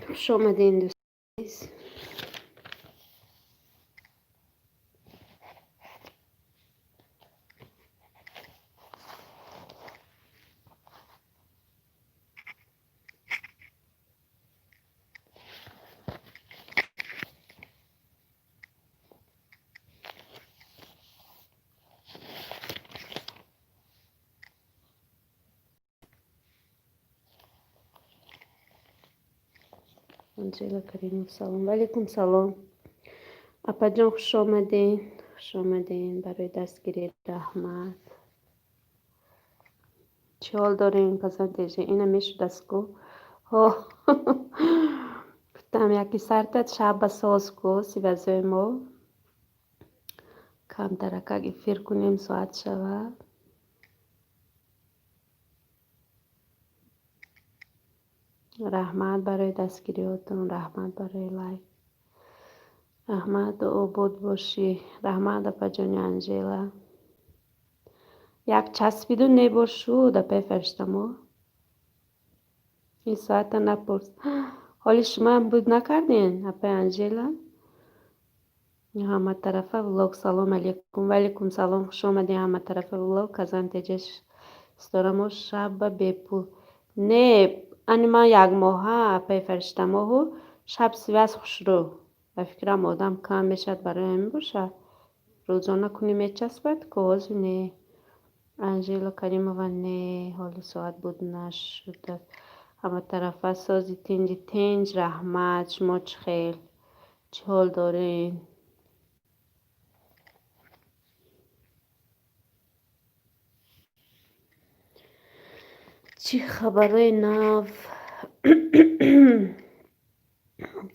Хуш омадем, дӯст. Анжела Каримов, салом. Ваалейкум салом, апаҷон, хуш омадем, хуш омадем. Барои дастгирӣ раҳмат. Чӣ ҳол дорем, пасантеже? Ина мешудастку. Ҳо, гуфтам, яки сартат шаба соз ку, связь ои мо камтаракак эфир кунем, соат шавад. Раҳмат барои дастгириҳотон, раҳмат барои лайк, раҳмат, обод бошӣ. Раҳмат, апаҷони Анжела. Як часпиду небошуд, апаи Фариштамо. Ин соата напурс. Ҳоли шумоам буд, накарден, апаи Анжела? Ҳаматарафа влог, салом алейкум. Ваалейкум салом, хуш омадем. Ҳаматарафа влог, Казан теҷа, Ситорамо, шаба бепул не. Ани ман якмоҳа, апаи Фариштамоҳу, шаб связь хушрӯ. Ба фикрам, одам кам мешавад, барои ҳамин бошад. Рӯзона кунӣ, мечаспад ку, ҳозир не. Анжела Каримова, не, ҳоли соат буд нашуда. Ҳаматарафа сози, тинҷи тинҷ, раҳмат. Шумо чӣ хел, чӣ ҳол доред? Чӣ хабарҳои нав?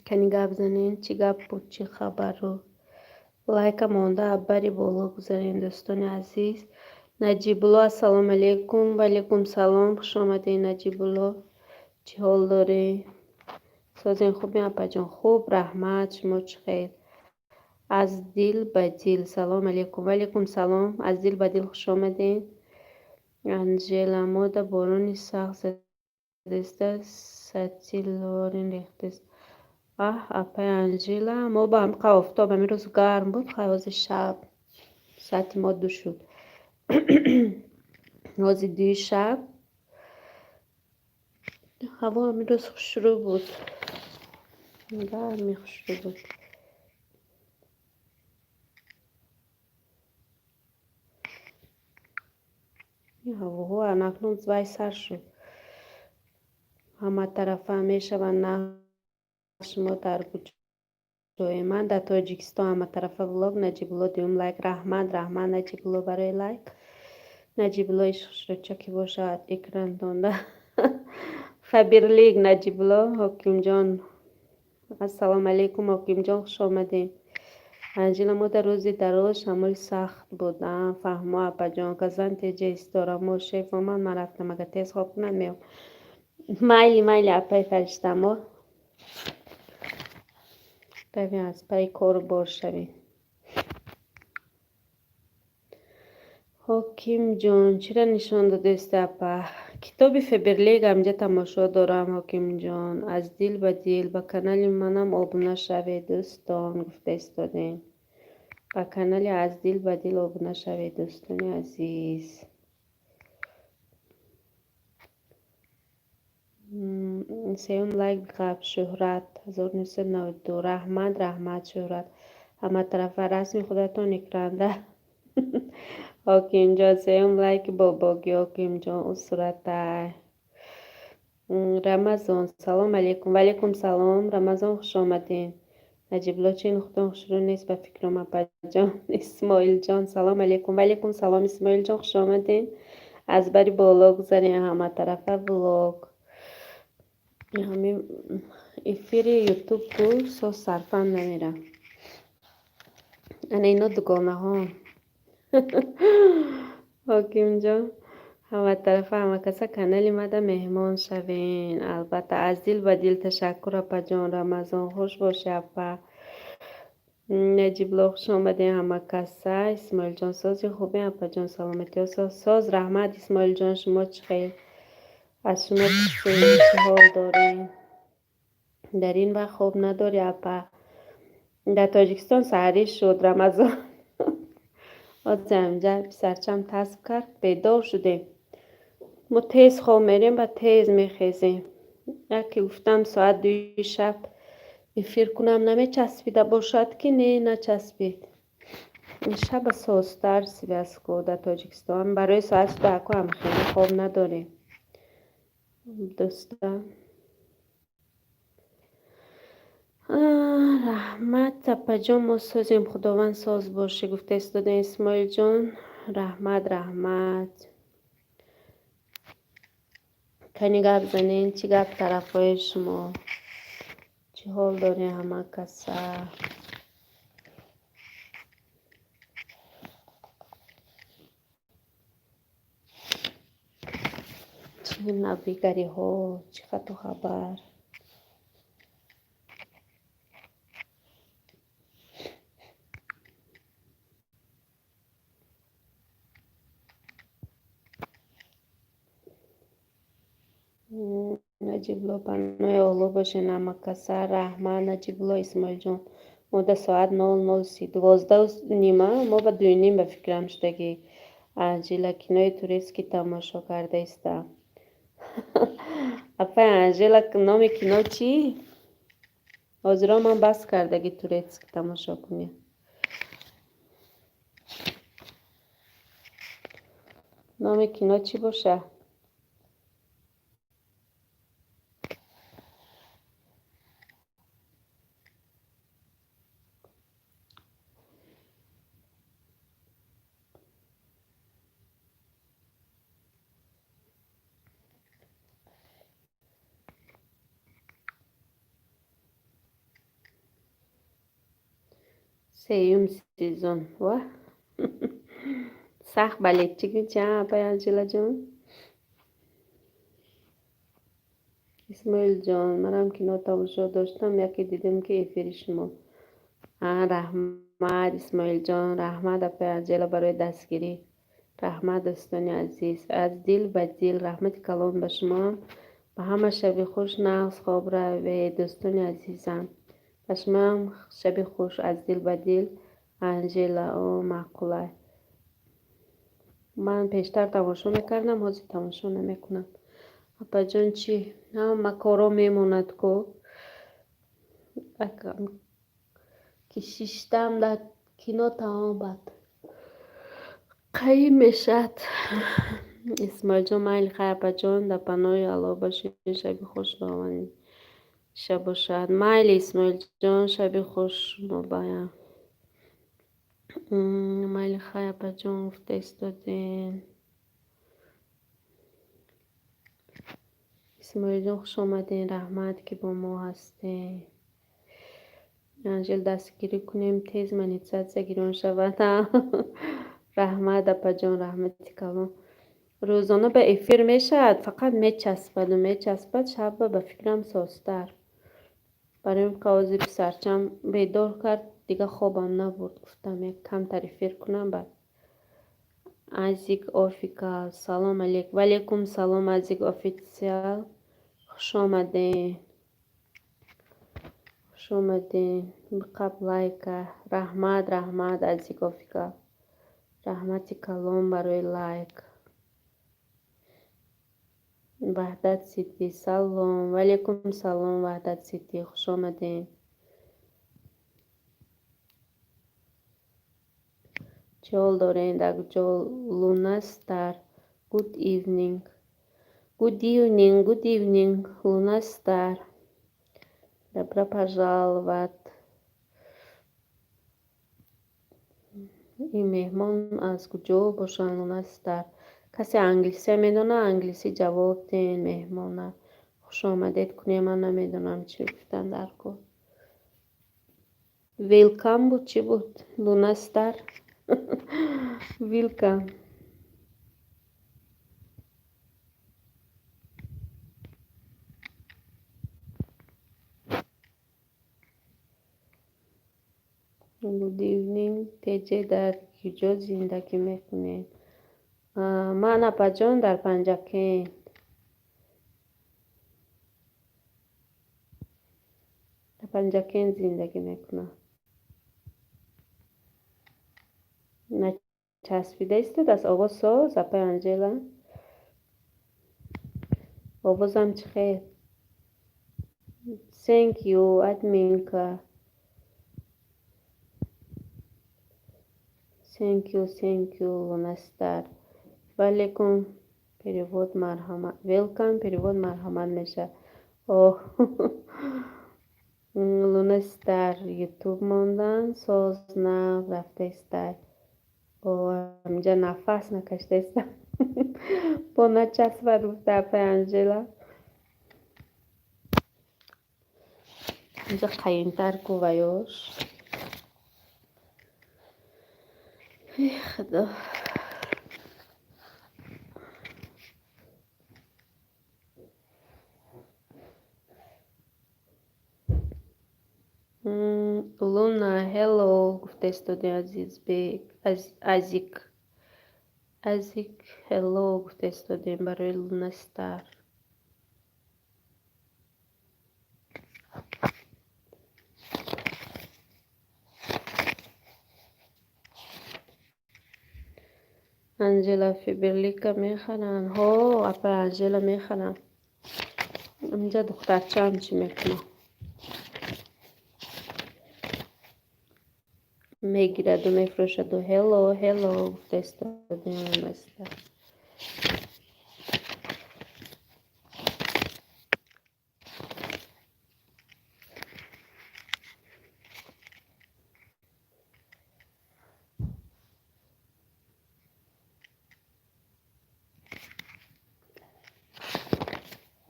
Кани гап занем, чӣ гап буд, чӣ хабару? Лайка монда, бари боло гузарем, дӯстони азиз. Наҷибулло, ассалому алейкум. Ваалейкум салом, хуш омадед, Наҷибулло. Чӣ ҳол доред? Созен, хубем, апаҷон? Хуб, раҳмат. Шумо чӣ хел? Аз дил ба дил, салом алейкум. Ваалейкум салом, аз дил ба дил, хуш омадед. Анжела, мода борони сахт задеста, сатилорин рехтест. Аҳ, апаи Анжела, мо ба ҳамқа офтоб, ҳамин рӯз гарм буд. Хай, ҳозир шаб соати мо 2 шуд, ҳозир 2-и шаб. Ҳаво ҳамин рӯз хушрӯ буд, гарми хушрӯ буд. Ҳавоҳо анакнун вай сар шуд, ҳаматарафа мешаванд. На, шумо дар куҷое? Ман дар Тоҷикистон. Ҳаматарафа влог, Наҷибулло, дуюм лайк. Раҳмат, раҳмат, Наҷибулло, барои лайк. Наҷибулло, ишхушрӯча ки бошад экрантонда Фаберлик. Наҷибулло. Ҳокимҷон, ассалому алейкум, Ҳокимҷон, хуш омадем. Анжела, мо дар рӯзи дароз шамоли сахт буд. Фаҳмо, апаҷон. Казан теҷа, Исторамо, шеф омад, ман рафтам, агар тез хоб кунад, меом. Майли, майли, апаи Фариштамо, равем, аз пайи кору бор шавем. Ҳокимҷон, чира нишон додеста, апа? Китоби Фаберлик амҷа тамошо дорам, Ҳокимҷон. Аз дил ба дил, ба канали манам обуна шавед, дӯстон, гуфта истодем. Ба канали Аз дил ба дил обуна шавед, дӯстони азиз. Сеюм лайк биқаб, Шӯҳрат 1992. Раҳмат, раҳмат, Шӯҳрат. Ҳаматарафа расми худатон экранда. Ҳокимҷон, сеюм лайки бобоги. Ҳокимҷон, ӯ суратай. Рамазон, салом алейкум. Ваалейкум салом, Рамазон, хуш омадем. Наҷибулло, чин худон хушрӯ нест, ба фикрам, апаҷон. Исмоилҷон, салом алейкум. Ваалейкум салом, Исмоилҷон, хуш омадем. Аз бари боло гузарем. Ҳаматарафа влог, ҳамин эфири Ютуб ку соз сарфам намерам. Ана ино дугонаҳо. Ҳокимҷон, ҳаматарафа, ҳамакаса канали мада меҳмон шавен, албатта. Аз дил ба дил, ташаккур, апаҷон. Рамазон, хуш бошӣ, апа. Наҷибло, хуш омадем, ҳамакаса. Исмоилҷон, сози, хубем, апаҷон, саломатиҳо? Соз, раҳмат, Исмоилҷон. Шумо чӣ хел? Аз шумо пурсем, чӣ ҳол дорем? Дар ин вақт хоб надорӣ, апа? Дар Тоҷикистон саҳарӣ шуд, Рамазон. Ҳозир ҳаминҷа писарчам тасб кард, бедор шудем. Мо тез хоб мерем ва тез мехезем. Яке гуфтам, соат 2-и шаб эфир кунам, намечаспида бошад ки не, начаспид. Шаба созтар связко дар Тоҷикистон. Барои соати 2 ҳам хеле хоб надорем. Дӯста. Раҳмат, апаҷон, мо созем, Худованд соз бошӣ, гуфта истода Исмоилҷон. Раҳмат, раҳмат. Кани гап занен, чӣ гап тарафҳои шумо? Чӣ ҳол дорем ҳама каса? Чӣ навигариҳо, чӣ хату хабар? Наҷибулло, паноҳи Оллоҳ бошед ҳама каса. Раҳмат, Наҷибулло Исмоилҷон. Мо дар соат 00:30, 12:30, мо ба 2:30 ба фикрам шудагӣ. Анжела кинои турецкий тамошо карда истам. Апай Анжела, номи кино чӣ? Ҳозиро ман бас кардаги турецкий тамошо кунем. Номи кино чӣ боша? Сеюм сезон. Ва сахт болельщик ча, апай Анжелаҷон? Исмоилҷон, манам кино тамошо доштам, яке дидем ки эфири шумо. Раҳмат, Исмоилҷон, раҳмат, апай Анжела, барои дастгирӣ. Раҳмат, дӯстони азиз, аз дил ба дил раҳмати калон ба шумо. Ба ҳама шаби хуш, нағз хоб равед, дӯстони азизам. Ба шумоам шаби хуш, аз дил ба дил. Анжела, о маъқулай. Ман пештар тамошо мекардам, ҳозир тамошо намекунам. Апаҷон, чӣ? Ҳама коро мемонад ку. Ки шиштам дар кино тамом бад. Қаим мешавад. Исмоилҷон, майли, хай, апаҷон, дар паноҳи Аллоҳ бошед, шаби хуш шаб бошад. Майли, Исмоилҷон, шаби хуш мобаям. Майли, хай, апаҷон, гуфта истодем. Исмоилҷон, хуш омадем, раҳмат, ки бо мо ҳастем. Анжел, дастгирӣ кунем, тез монетизатсия гирён шавад. Раҳмат, апаҷон, раҳмати калон. Рӯзона ба эфир мешавад, фақат мечаспаду мечаспад, шаба ба фикрам созтар. Барои ин ҳозир писарчам бедор кард, дига хобам набурд, гуфтам як камтар эфир кунам баъд. Азик Офикал, салом алейкум. Валейкум салом, Азик Официал. Хуш омадем. Хуш омадем. Биқаб лайка. Раҳмат, раҳмат, Азик Офикал. Раҳмати калон барои лайк. Ваҳдат Сити, салом. Валейкум салом, Ваҳдат Сити, хуш омадем. Чӣ ҳол дорем дар куҷо? Луна Стар. Good evening. Good evening, good evening, Луна Стар. Добро пожаловать. Ин меҳмон аз куҷо бошанд, Луна Стар? Касе англисия медонад, англисӣ ҷавоб диҳен меҳмона. Хуш омадед кунем, ман намедонам чӣ гуфтан дар кор. Welcome буд, чӣ буд? Луна Стар. Welcome. Good evening. Теҷе, дар куҷо зиндагӣ мекунед? Ман, апаҷон, дар Панҷакент. Панҷакент зиндагӣ мекунад. Начаспида истодааст. Овоз соз, апай Анжела? Овозам чӣ хел? Thank you, админка. Thank you, thank you, Лунастар. Валейкум, перевод марҳамат. Welcome, перевод марҳамат мешавад. Оҳ, Лунастар ютуб мондан, соз нав рафта истай. О, ҳаминҷа нафас накашида истам. Бо начаспад гуфта апай Анжела. Инҷа қайинтар ку ваёш. Эй худо. Луна, hello, гуфта истоди Азизбек, Азик. Азик, hello гуфта истодем барои Луна Стар. Анжела Фаберлика мехаранд? Ҳо, апай Анжела, мехарам. Инҷа духтарчаам чӣ мекунад? Мегираду мефурӯшаду. Hello, hello гуфта истодем Луна Стар.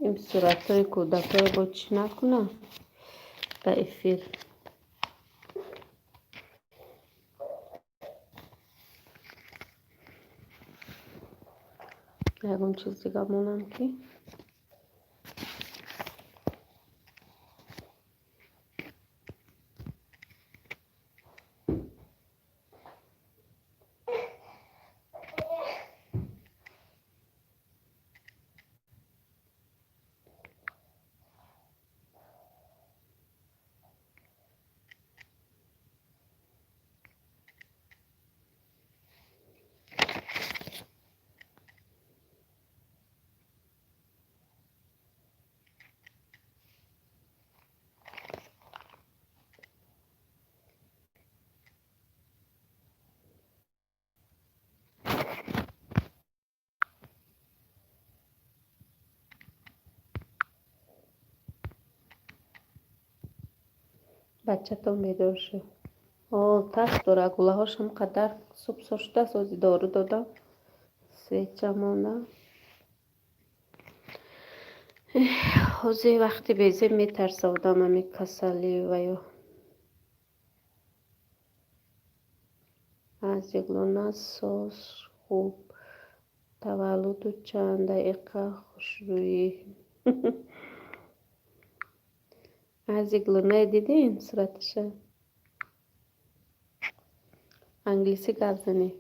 Ин суратҳои кӯдакҳоро бо чӣ накунам ба эфир? Ягон чиз дига монам ки. Бачатон бедор шуд. О, тарс дорад, гулаҳош ҳам қадар субҳ шудааст, ози дору додам. Свеча мондам. Ҳозир вақти безеб метарса одам ҳами касалӣ ва ё Азик Луна соз хуб. Таваллуду чанд дақиқа хушрӯӣ. Азик Лунае дидин сураташа? Англисӣ гап занед.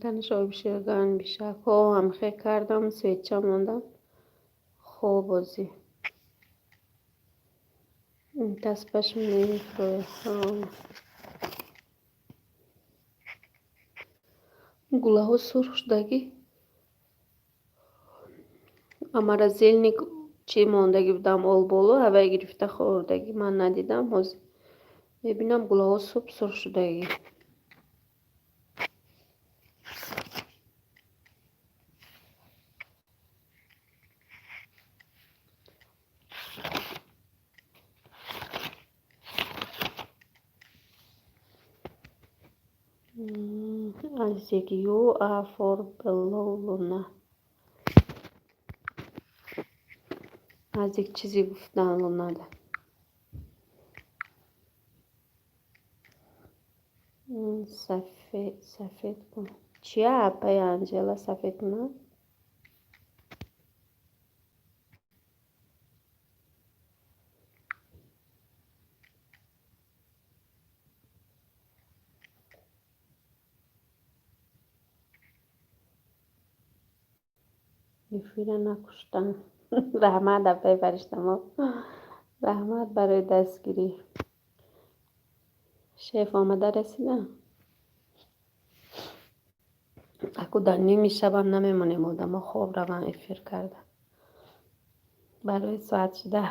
Танаш обиширган бишак. Ҳо, ҳамхе кардам, свеча мондам. Хоб озӣ. Таспаш мефурӯяд. Гулаҳо сурх шудагӣ. А морозильник чӣ мондагӣ будам олболу, ҳавай гирифта хӯрдагӣ. Ман надидам, ҳозир мебинам гулаҳо суб сурх шудагӣ. Азик, you are for below Луна. Азик чизе гуфтан Лунада. Сафед, сафед кун. Чия, апай Анжела, сафед кунам? Эфира накуштам. Раҳмат, апаи Фариштамо. Раҳмат барои дастгирӣ. Шеф омада расида? Аку дар ними шабам намемонем, одамо хоб раванд эфир карда. Барои соат шуда.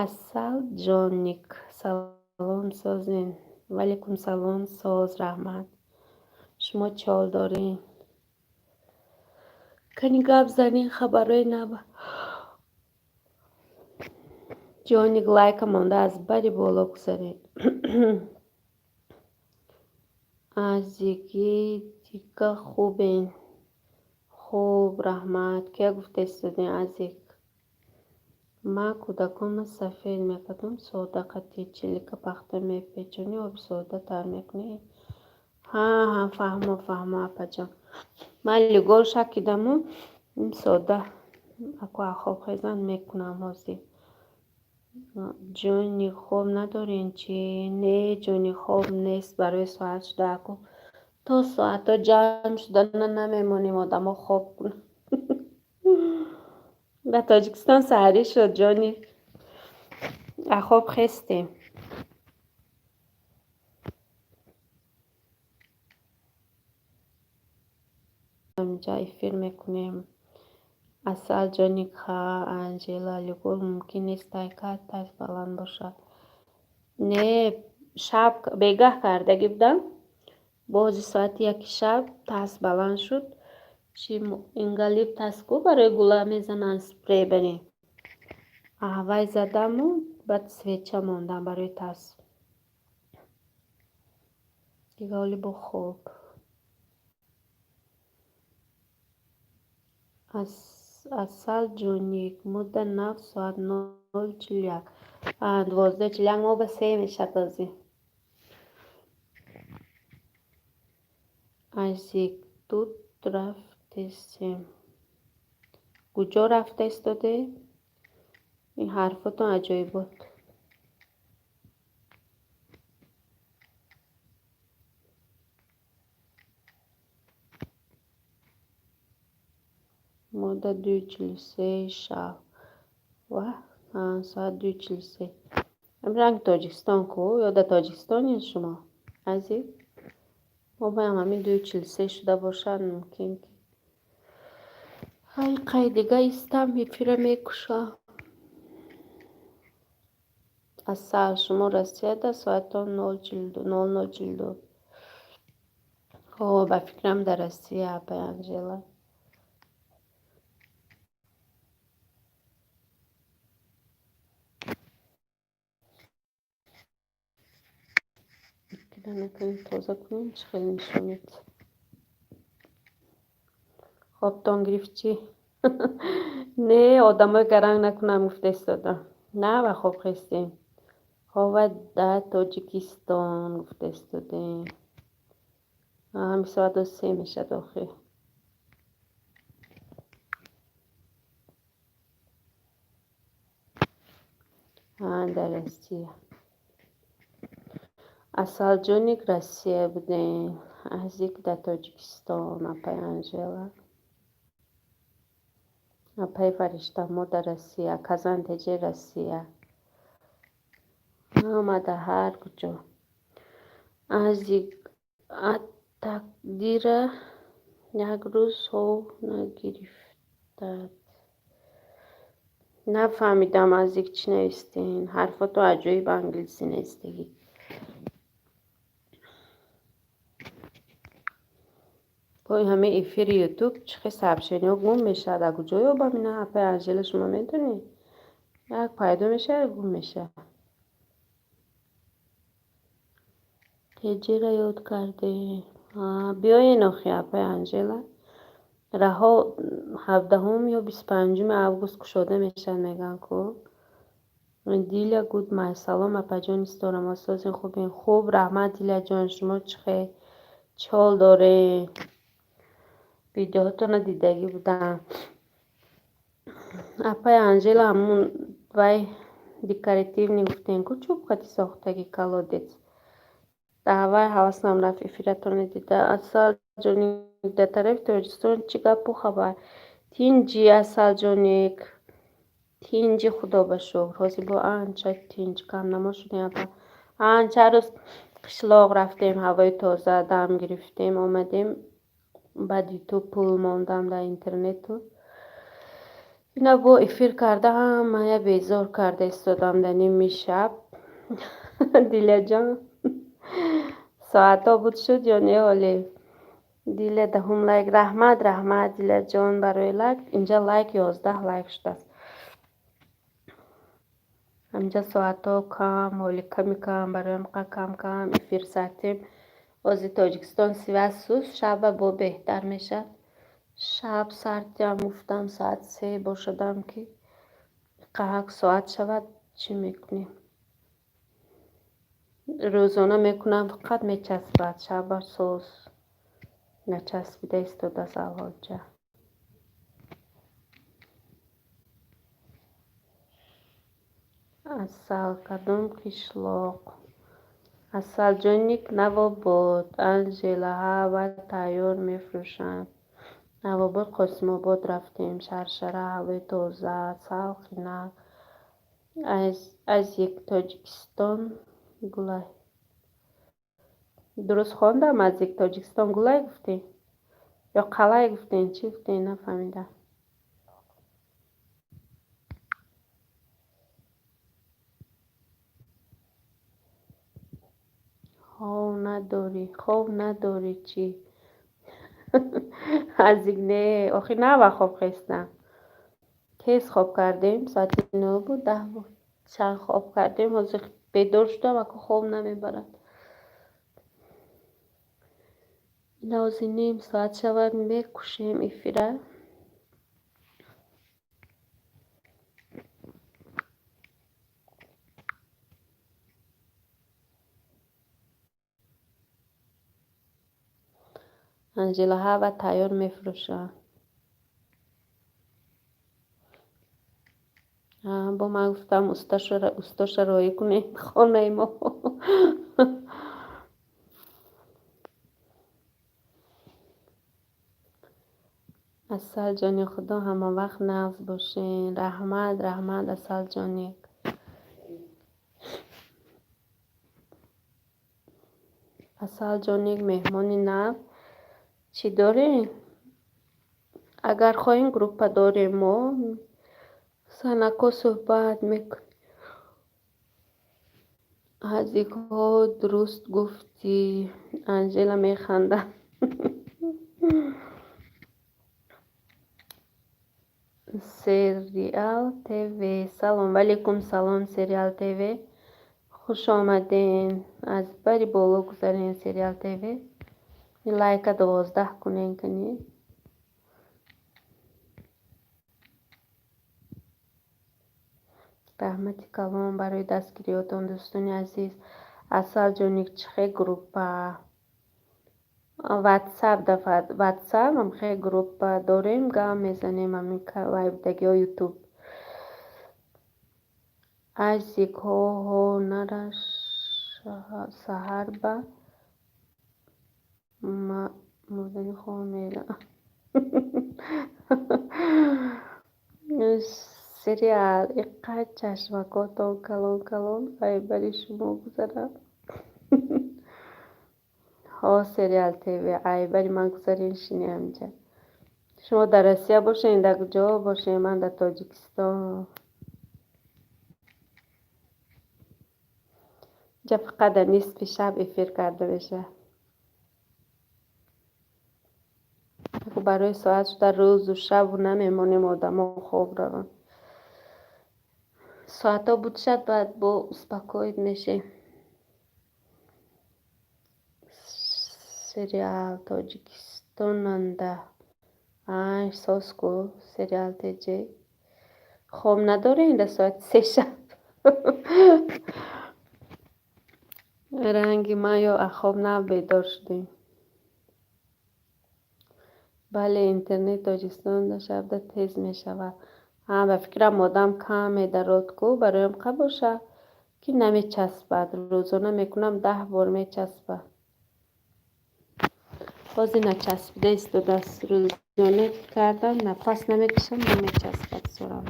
Асал ҷоник, салом, созен. Ваалайкум салом, соз, раҳмат. Шумо чӣ ҳол дорен? Кани гап занин, хабарҳои наба. Ҷоник, лайка монда аз бари боло гузаред. Азиги дига хубен? Хуб, раҳмат. Кия гуфта истодем, Азик? Ман кӯдаконро сафед мекардам, сода қатӣ чилика пахта мепечонӣ, оби сода тар мекунӣ. Ҳа, ҳа, фаҳмо, фаҳмо, апаҷон. Ман лигол шакидаму сода аку хоб хезан мекунам ҳозир. Ҷони хоб надорен чӣ? Не, ҷони хоб нест, барои соат шуда аку. То соатҳо ҷамъ шуда намемонем, одамо хоб кунанд. Ба Тоҷикистон саҳарӣ шуд, ҷони. Хоб хестем. Инҷа эфир мекунем. Асал ҷоник, ха, Анжела, Лигол мумкин нест тайка тайф баланд бошад. Не, шаб бегаҳ кардагӣ будам. Бози соати 1 шаб тас баланд шуд. Чи ингалиб таску барои гула мезананд спрей барин. Вай задаму баъд свеча мондам барои тас. Дига оли бо хоб. Асал ҷоник, мудда нав соат 0:41. 12:41 мо ба се мешад ҳозир. Азик, тут рафтесем. Куҷо рафта истоде? Ин ҳарфотон аҷоибот. Мода 2:43 шаб. Ва, соат 2:43. Ранги Тоҷикистон ку? Ё дар Тоҷикистонед шумо? Азиз? Мо баям ҳамин 2:43 шуда бошад мумкин ки. Ҳай қай дига истам, эфира мекушам. Асал, шумо Россияда соатон 00:42. Ҳо, ба фикрам дар Россия, апай Анжела. Накунем, тоза кунем, чӣ хеле нишон медиҳад. Хобтон гирифт чӣ? Не, одамои гаранг накунам гуфта истодам. На, ба хоб хестем. Хова дар Тоҷикистон гуфта истодем. Ҳами соат 3 мешад охир. Дар Россия. Асалҷоник Россия будем. Азик дар Тоҷикистон, апай Анжела. Апай Фаришта мо дар Россия, Казан теҷе Россия. Ҳама дар ҳар куҷо. Азик тақдира як рӯз ҳов нагирифтад. Нафаҳмидам, Азик, чӣ навистен. Ҳарфото аҷоиб англисӣ навистагӣ. Бо ҳамин эфири ютуб чӣ хел сообщениҳо гум мешавад. А куҷо ёбам ина, апай Анжела, шумо медонед? Як пайдо мешавад, гум мешавад. Теҷера ёд кардем. Биёен охи, апай Анжела. Раҳо 17 ё 25 август кушода мешавад, мегӯянд ку. Диля Гудмай, салом, апаҷон, исторам, созин, хубен? Хуб, раҳмат, Диляҷон, шумо чӣ хел? Чӣ ҳол доред? Видеоҳотонро дидагӣ будам. Апай Анжела, ҳамун вай декоративный гуфтем ку, чӯб қати сохтагӣ колодец. Даъвай ҳавасам рафт эфиратонро дида. Асалҷоник, дар тарафи Тоҷикистон чӣ гапу хабар? Тинҷи, Асалҷоник, тинҷи, худо ба шукр. Ҳозир бо анча тинҷ, камнамо шудем апа. Анча рӯз қишлоқ рафтем, ҳавои тоза дам гирифтем, омадем. Баъд ютуб пул мондам дар интернету. Ина бо эфир карда ҳамая безор карда истодам дар ними шаб. Диляҷон, соатҳо буд шуд ё не ҳоле? Диля даҳум лайк. Раҳмат, раҳмат, Диляҷон, барои лайк. Инҷа лайк 11 лайк шудааст. Ҳаминҷа соатҳо кам, ҳоли ками кам, барои ҳам кам кам эфир сартем. Ҳозир Тоҷикистон связь суст, шаба бо беҳтар мешавад. Шаб сартиам гуфтам соат 3 бошадам ки қаҳак соат шавад, чӣ мекунем? Рӯзона мекунам, фақат мечаспад, шаба соз начаспида истодааст алҳолча. Асал кадом қишлоқ? Асалҷоник, Навобод. Анжела, ҳа, тайёр мефурӯшанд. Навобод, Қосимобод рафтем. Шаршара, ҳавои тоза, салқинак. Азик, Тоҷикистон гулай. Дуруст хондам, Азик, Тоҷикистон гулай гуфтем? Ё қалай гуфтем? Чӣ гуфтем, нафаҳмидам. Хов надорӣ, хов надорӣ чӣ? Азик не, охир на хоб хестам. Тез хоб кардем, соати 9 буд, 10 буд. Чанд хоб кардем, ҳозир бедор шудам, аку хоб намебарад. Ина ҳозир ним соат шавад, мекушем эфира. Анжела, ҳава тайёр мефурӯшанд. Бо ман гуфтам устоша роҳӣ кунед хонаи мо. Асалҷони худо ҳамавақт нағз бошен. Раҳмат, раҳмат, Асалҷоник. Асалҷоник, меҳмони нав чӣ дорем? Агар хоҳем, группа дорем мо. Санако суҳбат мекунем. Азикҳо, дуруст гуфтӣ. Анжела механдад. Сериал ТВ. Салом валейкум салом, Сериал ТВ. Хуш омаден. Аз бари боло гузарен, Сериал ТВ. Лайка 12 кунен кани. Раҳмати калон барои дастгириётон, дӯстони азиз. Асалҷоник, чихе группа? Ватсап, ватсап ҳамхе группа дорем, гап мезанем ҳамин вайбдагиҳо ютуб. Азик, ҳо ҳо, нара саҳар ба мурдани хоб мера. Сериал, иққад чашмакотон калон калон, айбари шумо гузарам. Ҳо, Сериал ТВ, айбари ман гузарен, шине ҳамҷа. Шумо дар Россия бошен, дар куҷо бошен, ман дар Тоҷикистон. Инҷа фақат дар нисфи шаб эфир карда мешавад. Барои соат шуда рӯзу шабу намемонем одамо хоб раванд. Соатҳо буд шад, баъд бо успокоить мешем. Сериал Тоҷикистонанда. Ай, соз ку, Сериал ТЖ. Хоб надорем дар соати 3 шаб. Ранги ман ё аз хоб нав бедор шудем. Бале, интернет Тоҷикистон дар шабда тез мешавад. Ҳа, ба фикрам одам кам медарод ку, бароям қа боша, Ки намечаспад. Рӯзона мекунам, 10 бор мечаспад. Ҳозир начаспида истодааст. Рӯзона кардам, нафас намекашам, намечаспад сурам.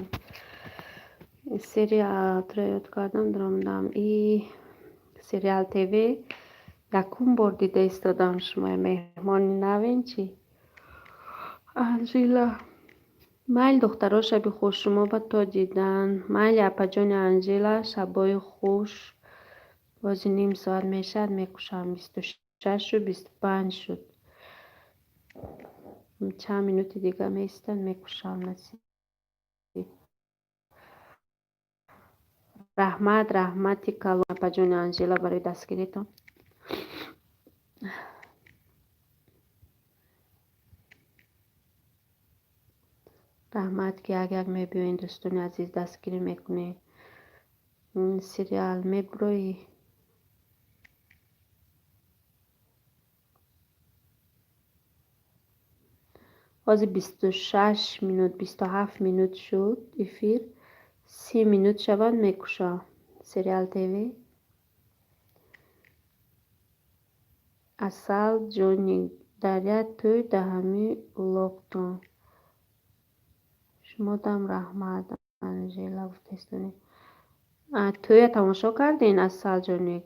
Сериал ёд кардам, даромадам. И Сериал ТВ якум бор дида истодам шумоя. Меҳмони навен чӣ? Анжела. Майли, духтаро, шаби хуш шумо ба то дидан. Майли, апаҷони Анжела, шабои хуш. Бози ним соат мешавад, мекушам. 26:25 шуд. Чанд минути дига меистад, мекушам, насиб. Раҳмат, раҳмати калон, апаҷони Анжела, барои дастгиритон. Раҳмат, ки як як мебиёед, дӯстони азиз, дастгирӣ мекунед. Сериал мебуроӣ? Ҳозир 26 минут, 27 минут шуд эфир. 30 минут шавад, мекушам. Сериал ТВ. Асал ҷони, дар як тӯй даҳами улоқтон. Шумодам раҳмат, Анжела гуфтаистонед. Тӯя тамошо кардин, Асал ҷони?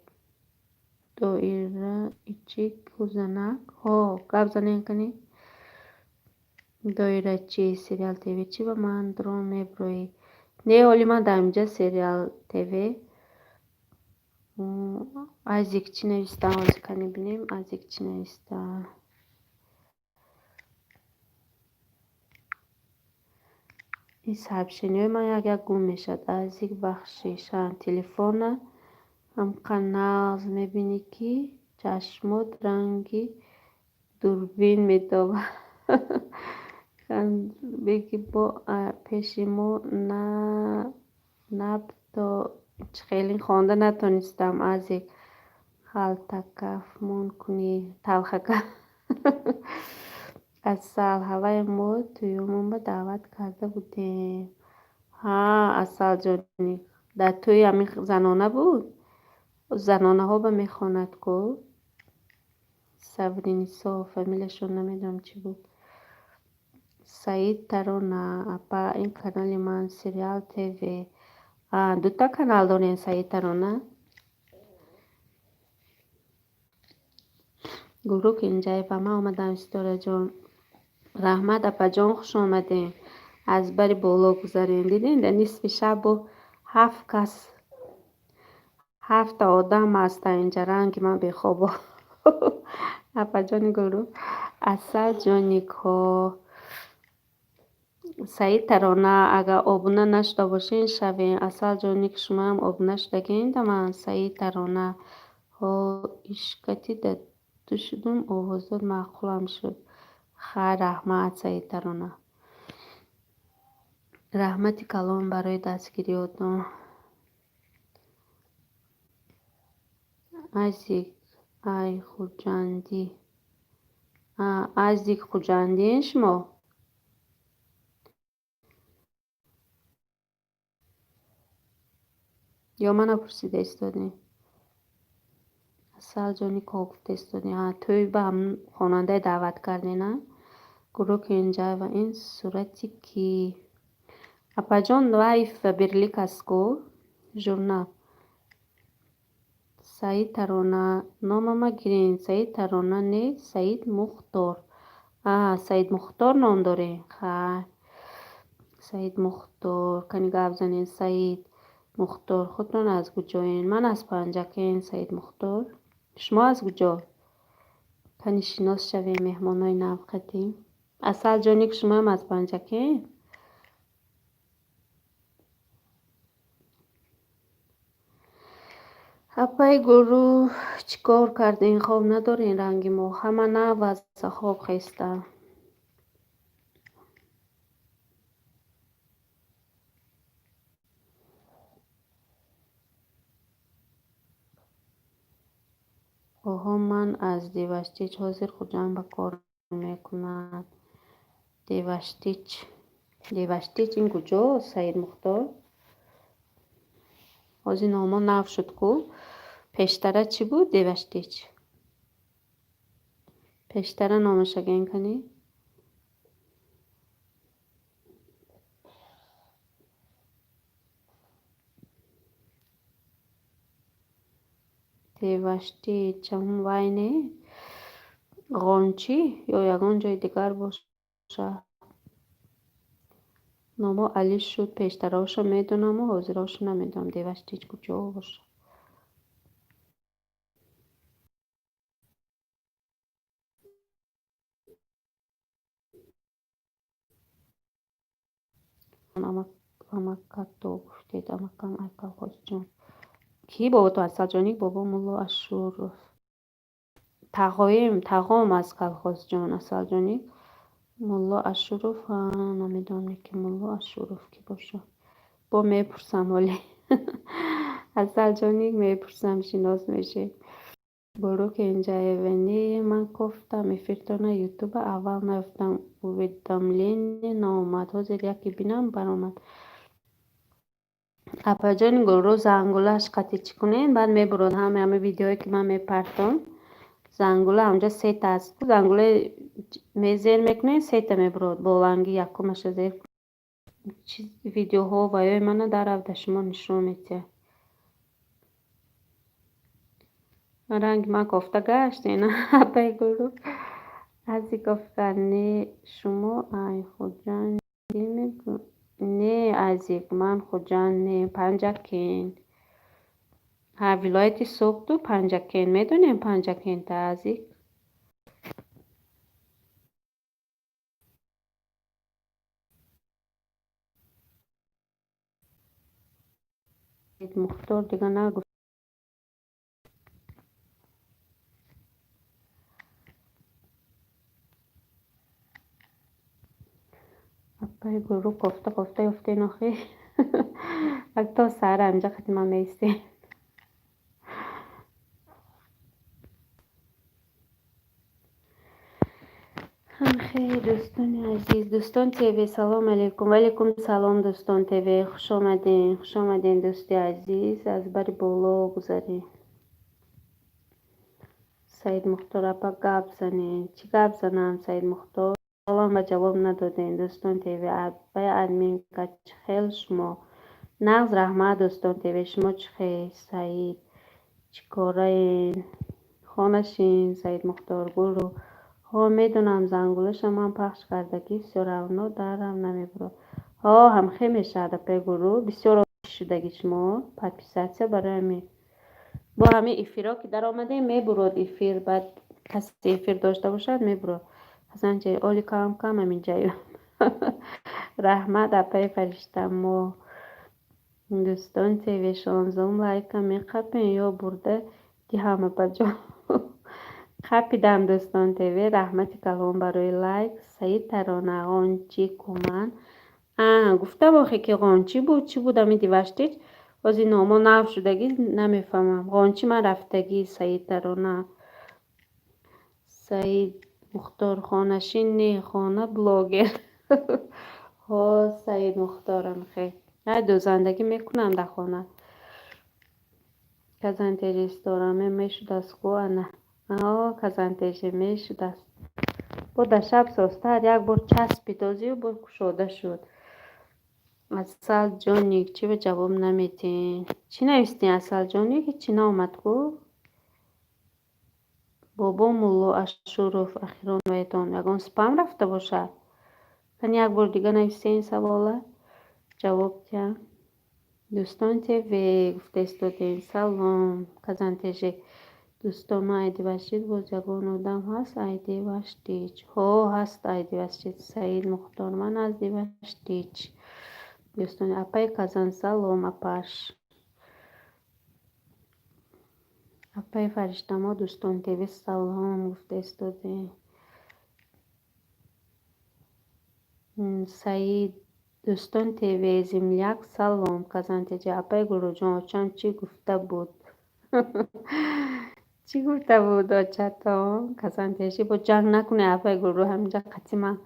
Доира ичи кӯзанак? Ҳо, гап занем кани. Доирачи, Сериал ТВ чӣ ба ман дрон мебуроӣ? Не, ҳоли ман дар инҷа Сериал ТВ. Азик чӣ нависта? Ҳозир кани бинем, Азик чӣ нависта. Ин сообщениҳои ман як як гум мешавад. Азик, бахшиш. Телефона ҳамқа нағз мебинӣ, ки чашмот ранги дурбин метобад. Беги бо пеши мо набто хеле хонда натонистам. Азик, халтакафмон кунӣ, талхака. Асал, ҳаваи мо тӯёмонба даъват карда будем. Ҳа, Асалҷони, дар тӯи ҳамин занона буд? Занонаҳо ба мехонад ку. Сабринисо, фамилияшон намедонам чӣ буд. Саид Тарона, апа, ин канали ман Сериал ТВ. Дута канал дорем, Саид Тарона. Гулрук инҷаева, ман омадам, Ситораҷон. Раҳмат, апаҷон, хуш омадем. Аз бари боло гузарем. Дидем, дар нисфи шабу ҳафт кас, ҳафта одам ҳаста инҷа, ранги ман бехобо. Апаҷони Гулрук. Асал ҷоникҳо. Саид Тарона, агар обуна нашуда бошен, шавем. Асал ҷоник, шумоам обуна шудагин да ман. Саид Тарона. Ҳо, ишкати да ту шудум, овозот маъқулам шуд. Хайр, раҳмат, Саид Тарона. Раҳмати калон барои дастгириётон. Азик ай Хуҷандӣ. Азик Хуҷандиен шумо? Ё мана пурсида истодем? Асал ҷони ко гуфта истодем. Тӯй ба ҳамн хонандае даъват кардем, а? Гулрук инҷаева, ин сурати кӣ? Апаҷон, Лайф Берлик аст ку? Журнал. Саид Тарона, номама гирен. Саид Тарона не, Саид Мухтор. Саид Мухтор ном дорем. Хайр. Саид Мухтор. Кани гап занем, Саид Мухтор. Худтон аз куҷоен? Ман аз Панҷакент, Саид Мухтор. Шумо аз куҷо? Кани шинос шавем, меҳмонои навқатӣ. Асал ҷоник, шумоам аз Панҷакент? Апаи Гулрӯ, чӣ кор кардем? Хоб надорем ранги мо. Ҳама нав аз хоб хестанд. Оҳо, ман аз Деваштич, ҳозир Хуҷанд ба кор мекунад. Деваштич. Деваштич ин куҷо, Саид Мухтор? Ҳозир номо нав шуд ку. Пештара чӣ буд, Деваштич? Пештара номаша ген кани? Деваштич ҳамун вай не? Ғончӣ ё ягон ҷои дигар бошад? Номо алиш шуд, пештараошо медонаму ҳозираошо намедонам. Деваштич куҷо бошад? Амакато гуфтед, амакам ай колхозҷон. Кӣ бобото Асалҷоник? Бобо Мулло Ашуров. Тағоим, тағом аз колхозҷон Асалҷоник. Мулло Ашуров, намедонам ки Мулло Ашуров кӣ бошад. Бо мепурсам ҳоле. Асалҷоник мепурсам, шинос мешем. Борук Энҷаевени ман кофтам эфиртона ютуба аввал наёфтам, уведомление наомад. Ҳозир яке бинам баромад. Апаҷони Гулрӯ, зангулаш қати чӣ кунем, баъд мебурод ҳама ҳама видеое ки ман мепартом. Зангула ҳамҷа сета аст. Зангулаи мезер мекунем, сета мебурод. Боланги якумаша зер видеоҳо ва ёи мана дар авда шумо нишон медиҳад. Ранги ман кофта гаштен, апаи Гулрӯ. Ази кофта не, шумо ай Хуҷанд не, Азик, ман Хуҷанд не, Панҷакент. Ҳа, вилояти Суғду Панҷакент. Медонем Панҷакента, Азик? Мухтор дига нагуфт. Апаи Гулрӯ, кофта кофта ёфтен охи. Ак то саҳар ҳамҷа қати ман меистем. Ҳамхел, дӯстони азиз, Дӯстон ТВ, салом алейкум. Валейкум салом, Дӯстон ТВ, хуш омадем, хуш омадем, дӯсти азиз, аз бари боло гузарем. Саид Мухтор апа, гап занем. Чӣ гап занам, Саид Мухтор? Салом ба ҷавоб надодем. Дӯстон ТВ, апаи админка, чӣ хел шумо? Нағз, раҳмат, Дӯстон ТВ, шумо чӣ хел? Саид, чӣ кораен? Хонашин, Саид Мухтор, Гулрӯ. Ҳо, медонам, зангулаша ман пахш кардагӣ, всё равно дарам намебурад. Ҳо, ҳамхел мешавад, апаи Гулрӯ, бисёр шудаги шумо подписаться, барои ҳамин. Бо ҳамин эфирҳо ки даромадем, мебурод эфир, баъд касе эфир дошта бошад, мебурод. Ҳасанча оли кам кам ҳаминҷаю. Раҳмат, апаи Фариштамо. Дӯстон ТВ, шонздаҳум лайка меқапем ё бурда диҳам, апаҷон? Қапидам, Дӯстон ТВ, раҳмати калон барои лайк. Саид Тарона, ғончӣ куман. А, гуфтам охе ки ғончӣ буд, чӣ буд ами Диваштич? Ҳозир номо нав шудагӣ, намефаҳмам. Ғончӣ ман рафтагӣ, Саид Тарона. Саид Мухтор, хонашин не, хона блогер. Ҳо, Саид Мухторам хел. Ҳай, дӯзандагӣ мекунам дар хона. Казантежистораме мешудаст ку ана. О, казантеже мешудаст. Бо дар шаб состар як бор часпид озию бо кушода шуд. Асалҷоник, чӣ ба ҷавоб наметиҳен? Чӣ навистем, Асалҷоник? Ҳечи наомад ку? Бобо Мулло Ашуров, ахирон ваятон ягон спам рафта бошад? Кани як бор дига нависен савола? Ҷавоб диҳам. Дӯстон ТВ гуфта истодем. Салом, Казантеже. Дӯстон, ман Айдивашид, боз ягон одам ҳаст Айдиваштич? Ҳо, ҳаст Айдиваштич. Саид Мухтор, ман аз Диваштич. Дӯстони апаи Казан, салом, апаш. Апаи Фариштамо, Дӯстон ТВ, салом гуфта истодем. Саид, Дӯстон ТВ, земляк, салом. Казантеҷа, апаи Гулрӯҷон, очам чӣ гуфта буд? Чӣ гуфта буд очатон? Казантежи, бо ҷанг накунед, апаи Гулрӯ, ҳаминҷа қатъи ман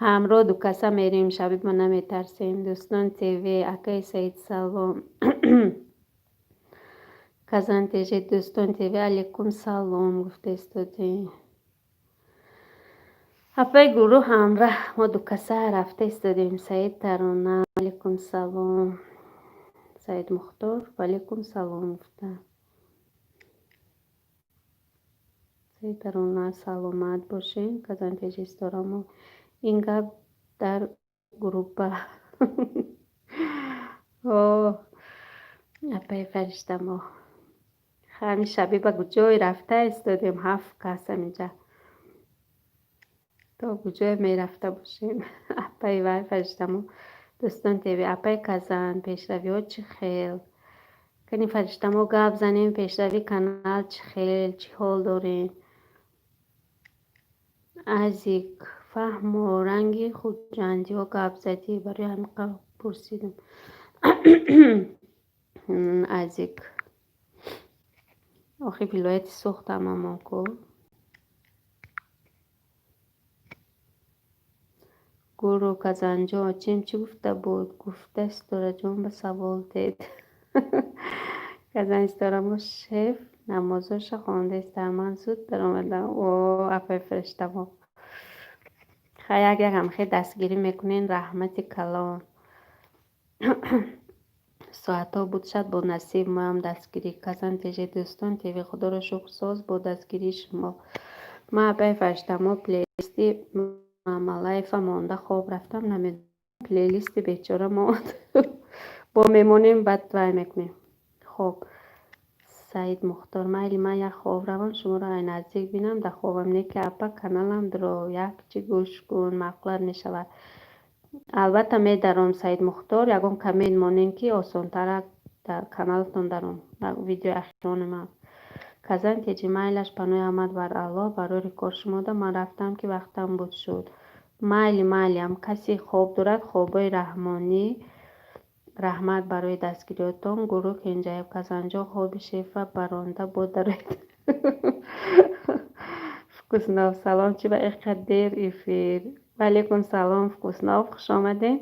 ҳамроҳ ду каса мерем, шаби ма наметарсем. Дӯстон ТВ, акаи Саид, салом. Казан ТЖ, Дӯстон ТВ, алейкум салом гуфта истодем. Апаи гурӯҳ ҳамраҳ мо дукаса рафта истодем. Саид Тарона, алейкум салом. Саид Мухтор, ваалейкум салом гуфта. Саид Тарона, саломат бошен. Казан ТЖ, Ситорамо, ин гап дар группа. О, апаи Фариштамо, ҳамин шаби ба куҷое рафта истодем? Ҳафт кас ҳаминҷа то куҷое мерафта бошем? Апаи вай, Фариштамо, Дӯстон ТВ, апаи Казан, пешравиҳо чӣ хел? Кани, Фариштамо, гап занем, пешрави канал чӣ хел, чӣ ҳол дорем? Азик, фаҳмо, ранги хуҷандиҳо гап задӣ, барои ҳамин пурсидам. Азик, охи вилояти Суғд ҳамамон ку. Гуру Казанҷон, очим чӣ гуфта буд? Гуфта, Ситораҷон ба савол дед. Казан, Ситорамо, шеф намозоша хондаиста, ман зуд даромадам. О, апаи Фариштамо, ха, як як ҳамхел дастгирӣ мекунен, раҳмати калон. Соатҳо буд, шад бо насиб моям дастгирӣ. Казан ТЖ, Дӯстон ТВ, худоро шукр, соз бо дастгирии шумо. Ман, апаи Фариштамо, плейлисти Мамалаева монда хоб рафтам, намедонам, плейлисти бечора монд. Бо мемонем, баъд вай мекунем. Хоб, Саид Мухтор, майли, ман як хоб равам, шуморо ай наздик бинам, дар хобам не ки. Апа, каналам дуро, як чӣ гӯш кун, маъқулат мешавад. Албатта медаром, Саид Мухтор, ягон коммент монем, ки осонтарак дар каналатон даром. Видеои ахирони ман. Казан ТЖ, майлаш, паноҳи аҳмад бар Аллоҳ, барори кор шумода, ман рафтам, ки вақтам буд шуд. Майли, майлиам, касе хоб дорад, хобҳои раҳмонӣ. Раҳмат барои дастгириётон. Гурӯҳ Кенҷаев, Казанҷон, хоби шефа баронда бо дароед. Вкуснов, салом, чӣ ба иқадр дер эфир? Ваалейкум салом, Вкуснов, хуш омадед.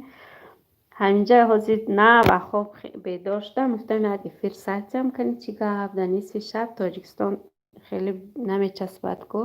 Ҳаминҷа ҳозир на ба хоб бедор шудам, гуфтам, як эфир сатиам, кани чӣ гап, дар нисфи шаб Тоҷикистон хеле намечаспад ку.